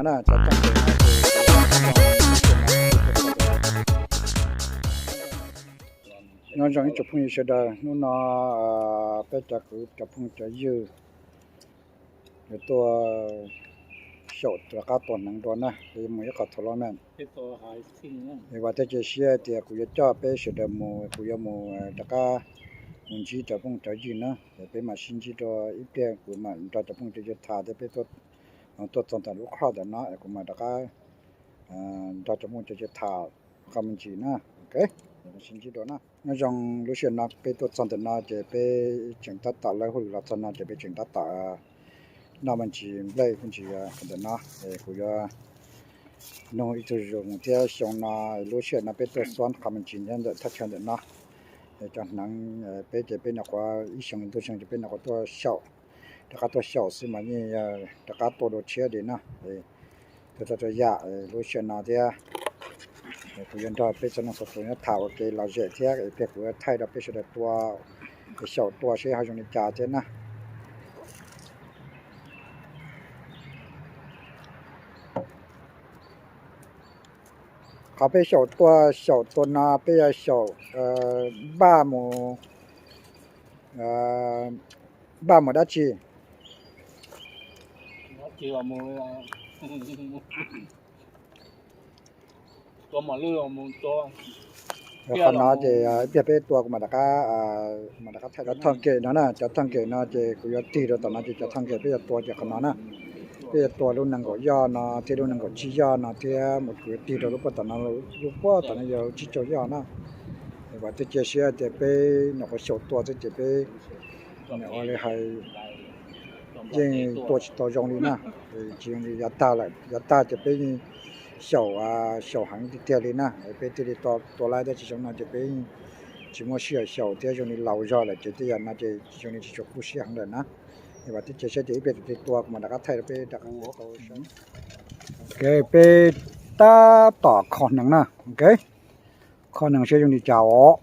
Na, cov tooj kev no ces nyob zoo ib tsoom phooj ywg sawv daws, hnub no peb cov kwv cov phooj cov ywg yuav tuaj xyaum rov qab tua hneev dua na, yuav mus ib qho tournament. Es vam thiab cia siab tias kuv yuav coj peb sawv daws mus, kuv yuav mus rov qab mus ntsib cov phooj cov ywg na, es peb mam sib ntsib dua ib pliag, kuv mam nrog cov phooj cov ywg tham thiab peb tuaj txog ntawm lub qhov ntawm no es kuv mam rov qab nrog cov phooj cov ywg tham qhov me ntsis na. Ok, sib ntsib dua na. Nyob zoo lub sij hawm no peb tuaj txog ntawm no ces peb tseem tab tom, lawv hauj lwm los txog no ces peb tseem tab tom noj me ntsis nplej me ntsis ntawm no. Kuv yuav nug ib tug zoo thiab, xyoo no lub sij hawm no peb tuaj xuab qhov me ntsis nyob ntawm thaj chaw ntawm no. Cov hneev peb ces peb nyuam qhuav ib xyoo ntuj xyoo ces peb nyuam qhuav tuaj xyaum, rov qab tuaj xyaum xwb mas yeej rov qab tua dua tshiab li na. Tuaj txog txhua yam lub sij hawm no thiab, kuv yuav nrog peb txhua leej txhua tus nyob tham ua ke lom zem thiab, ib pliag kuv yuav thaij rau peb sawv daws tua, xyaum tua seb ho zoo li cas thiab na. Qhov peb xyaum tua, xyaum tua no peb yuav xyaum npaj mus, npaj mus dab tsi? Qhov no ces ib pliag peb tua kuv mam rov qab, mam rov qab thaij cov thooj kem no na, cov thooj kem no ces kuv yuav tig rau tom no ces cov thooj kem peb yuav tua ces qhov no na. Peb yuav tua lub nees nkaum yoj no thiab lub nees nkaum tsib yoj no thiab mus kuv yuav tig rau lub puag tom no, lub puag tom no yog tsib caug yoj na. Vam thiab cia siab tias peb nyuam qhuav xyaum tua xwb ces peb ua li hais yeej tua tsis tau zoo li na. Tsis zoo li yav tag lawm, yav tag ces peb yeej xyaum, xyaum heev tiag tiag li na, peb thiaj li tua lawm, tab sis xyoo no ces peb tsis muaj sij hawm xyaum thiab zoo li laus zog lawm ces tej yam no ces zoo li tsis tshua kub siab heev lawm na. Vam thiab cia siab tias ib pliag tus twg tua kuv mam rov qab thaij rau peb rov qab ua tau saib. Ok, peb tab tom kho hneev na. Ok, kho hneev saib zoo li cas os.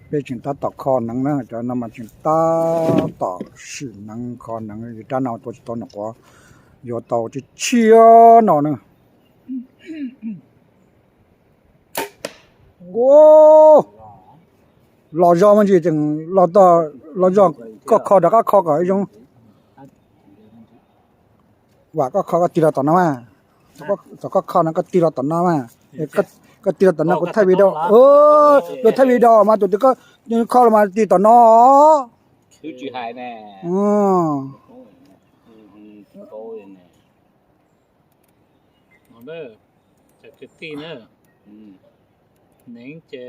Peb tseem tab tom kho hneev na, cov no mas tseem tab tom sim hneev kho hneev, rab no tua tsis tau nyuam qhuav yuav tau tshiab tshiab no na. Los zog me ntsis tseem los, los zog, koj kho rov qab kho kom zoo. Vam koj kho koj tig los tom no mas, thaum koj kho no koj tig los tom no mas, koj tig los tom no kuv thaij video, kuv thaij video mas tus twg koj kho los mas tig tom no. Kwv tij na, hneev ces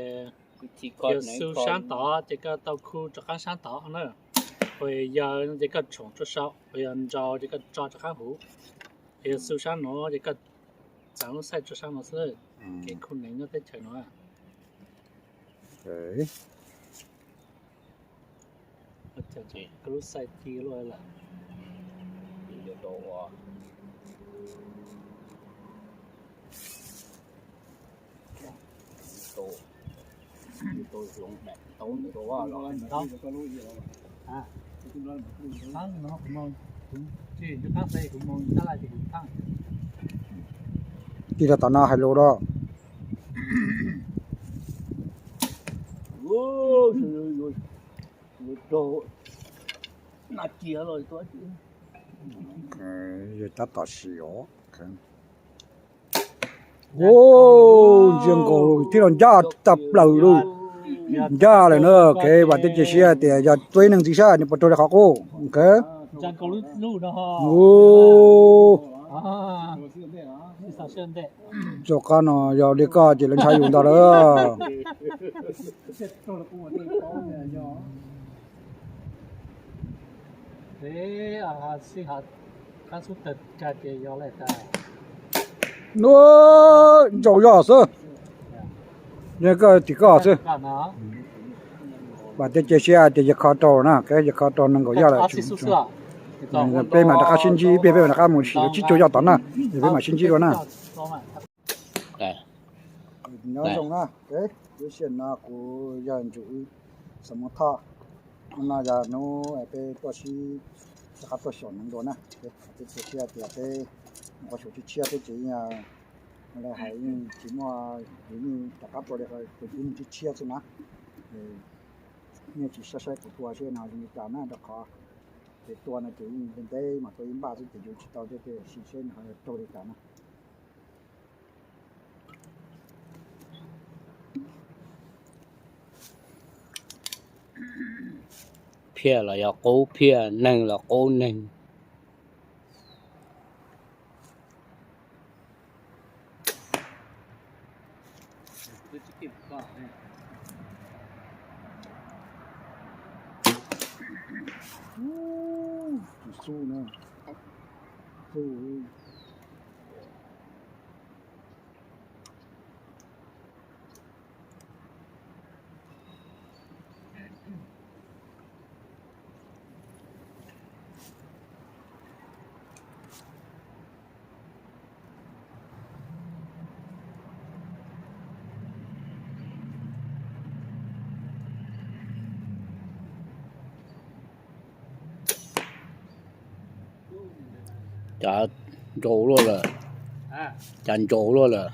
yog xu sab tod ces koj tau khu rov qab sab tod na, uas yog ces koj tshoom tso saum, uas yog ntsau ces koj tso rov qab huv, yog xu sab no ces koj txav lub xaij tso sab no xwb, kev khu hneev nyob teb chaws no. Koj lub xaij ci luaj lawm. Tig rau tom no hais lus da. Tab tom sim os. Ntsia nkaus thiab los ncaj tag plaws lawm. Ncaj lawm na, kev vam thiab cia siab tias yog tua ib neeg ntxiv saib nws puas raug li qhov qub. Txoj qab no yog li koj ces lawv ntshaw yus ntag lawm. Ntsau zog xwb. Yog koj tim koj xwb. Vam thiab cia siab tias yawg kho raug na, yawg kho raug nees nkaum yoj lawm. Peb mam rov qab sib ntsib ib pliag, peb mam rov qab mus sim tsib caug yoj tom na, peb mam sib ntsib dua na. Nyob zoo na, lub sij hawm no kuv yog Ntsuj Xam Mus Thoj. Hnub no yog hnub peb tuaj sib rov qab tuaj xyaum neev dua na. Peb tua tshiab tias peb mus qhov xyaum tshiab tshiab peb tsev, lawv hais yeej tsis muaj, yeej rov qab tua li tus ib mus tshiab tshiab xwb na. Nej tsis saib saib kuv tua seb no zoo li cas na, rau qhov ces tua no ces yeej ntev ntev mas tua ib npaj xwb ces yuav tsis tau thiab, sim seb nws ho raug li cas na. Phiaj los yog qub phiaj, neeg los qub neeg. Tus xub na, xub. Cas nrau luaj lawm, cas nrau luaj lawm.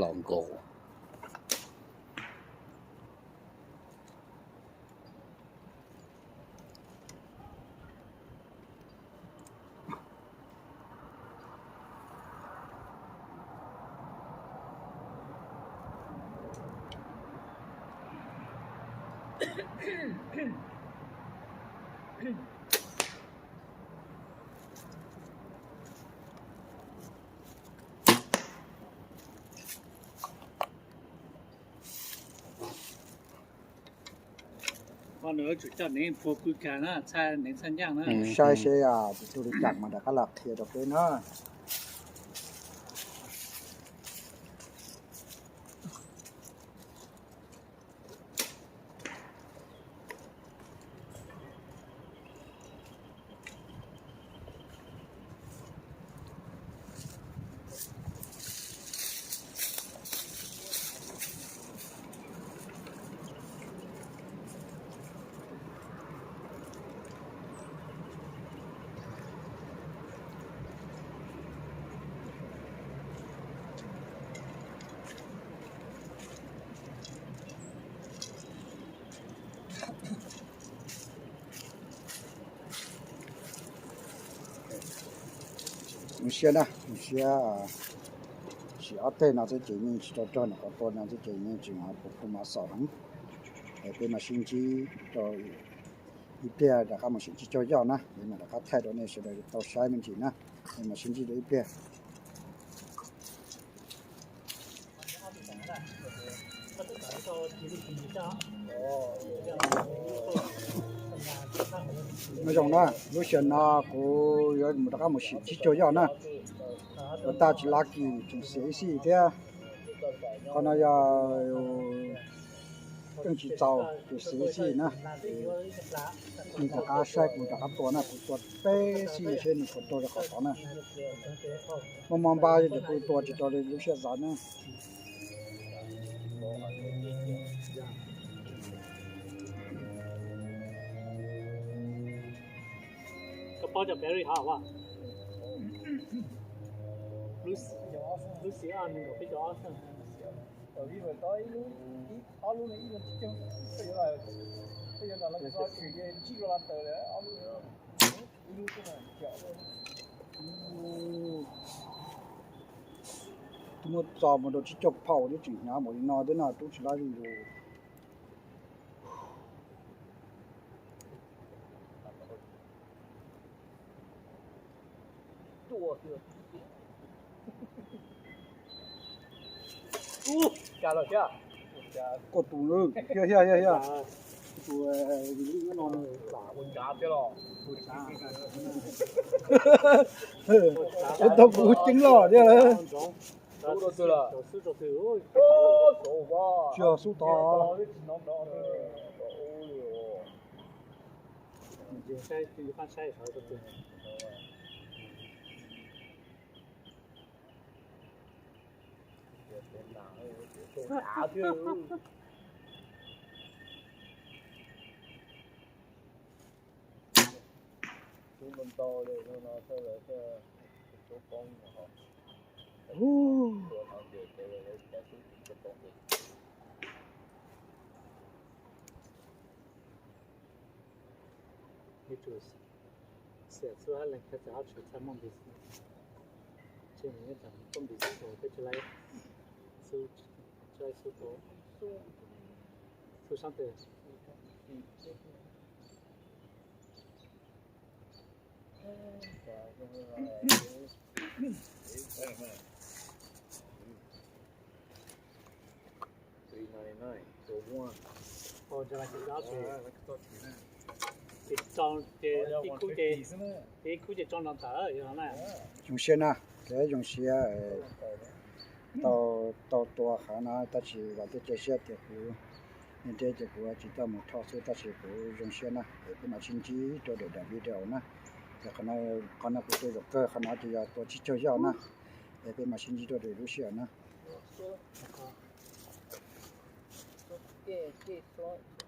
Los nkaus. Saib seb tus tug li cas mas rov qab los qhia rau peb na. Zoo siab na, zoo siab. Sim ob teg no xwb ces yeej tsis tau raug nws qhov tua no xwb ces yeej tseem puas phu mas xaus heev. Peb mam sib ntsib rau ib pliag rov qab mus sim tsib caug yoj na, peb mam rov qab thaij rau nej sawv daws tau saib me ntsis na. Peb mam sib ntsib rau ib pliag. Nyob zoo na, lub sij hawm no kuv yuav mus rov qab mus sim tsib caug yoj na. Ua tag tsis lucky tseem xiam ib xij thiab. Qhov no yog yeej tsis txaus, ces xiam ib xij na. Ces nej rov qab saib kuv rov qab tua na, kuv tua peb xij seb nws puas raug rau qhov tod na. Muaj mob npab ces kuv tua tsis tau li lub sij hawm xav na. Koj paub cov battery hov? Lub, lub xim ob nws nkaum peb caug ob xees. Twb muab txo mus rau tsib caug phaum thiab tseem hnyav npaum li no thiab no, rub tsis laib li lus. Ub, cas lawm thiab. Koj tus, hiaj hiaj hiaj hiaj. Tus, tus no, ua tau kuv ceeb loj thiab. Tsis yog xub tod. Xiam xub hab leeg khav txawm hab tshwm txhaj muaj npis xwb. Tsis nws yeej tseem tuaj npis xwb tsis laib xub, tsis laib xub tau. Xub sab tes. Zoo siab na, zoo siab tau, tau tua qhov no tab sis vam thiab cia siab tias kuv, ntev ces kuv tsis tau mus rho xwb tab sis kuv zoo siab na. Es peb mam sib ntsib rau daim video na. Es qhov no kuv tua zaum kawg, qhov no ces yog tua tsib caug yoj na. Es peb mam sib ntsib rau daim lub sij hawm na.